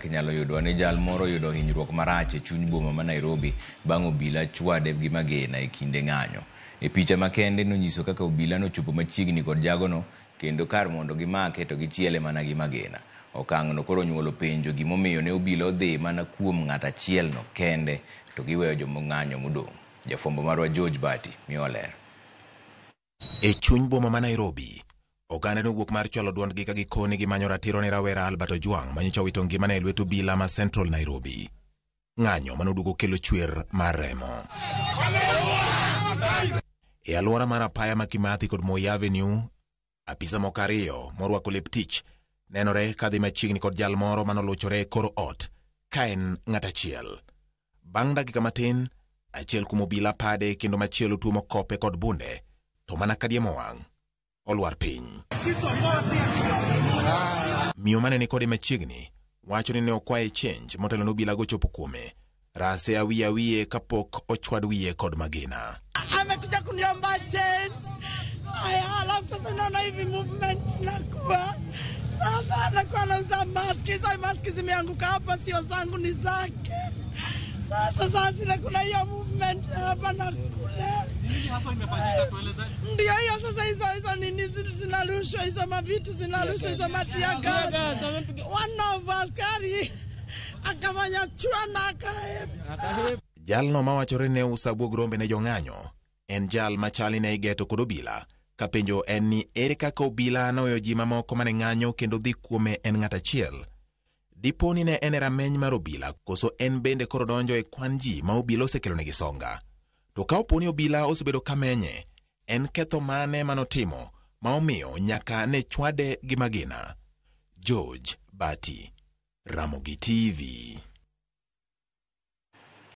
Kinyalo yudwa ni jal moro oyudo hinyruok marach e chuny boma ma Nairobi bang' obila chwade gi magina e kinde ng'anyo. E picha makende nonyiso kaka obila nochopo machiegni kod jagono kendo kar mondo gimake to gichiele mana gi magina. Okang'no koro onyuolo penjo gimomiyo ne obila odhi mana kuom ng'at achielno kende to giweyo jomong'anyo modong'. Jafwambo marwa George Bati miyowa ler. E chuny boma ma Nairobi, oganda nowuok mar chwalo duondgi ka gikoni gimanyo ratiro ne rawera Albert Ojwang manyocha owito ngimane e lwet obila ma Central Nairobi. Ng'anyo manoduogo kelo chwer mar remo. E alwora mar apaya ma Kimathi kod Moi Avenue, apisa moko ariyo morwako lep tich nenore kadhi machiegni kod jal moro manoluchore e kor ot ka en ng'at achiel. Bang' dakika matin, achiel kuom obila pade kendo machielo tuomo kope kod bunde, to mana kadiemo wang', olwar piny. Miyo mane ni kode machiegni wacho ni ne okwaye chenj motelo ne obila gochopo kuome, rase awiye awiye kapok ochwad wiye kod magina. Amekuja kuniomba change. Aya, alafu sasa unaona hivi movement nakuwa sasa anakuwa anauza maski. Hizo maski zimeanguka hapa, sio zangu, ni zake. Sasa saa zile kuna hiyo movement hapa na kule, ndio hiyo sasa. Hizo hizo nini zinarushwa, hizo mavitu zinarushwa, hizo matear gas. One of askari akafanya chua na akahepa. Jalno mawachore ne uso abuog rombe ne jong'anyo en jal machal ni ne igeto kod obila ka penjo en ni ere kaka obila noweyo ji mamoko mane ng'anyo kendo dhi kuome en ng'at achiel. Dipo ni ne en e rameny mar obila koso en bende koro donjo e kwan ji ma obila osekelonegi songa. To ka opo ni obila osebedo ka menye, en ketho mane manotimo ma omiyo nyaka ne chwade gi magina? George Bati, Ramogi TV.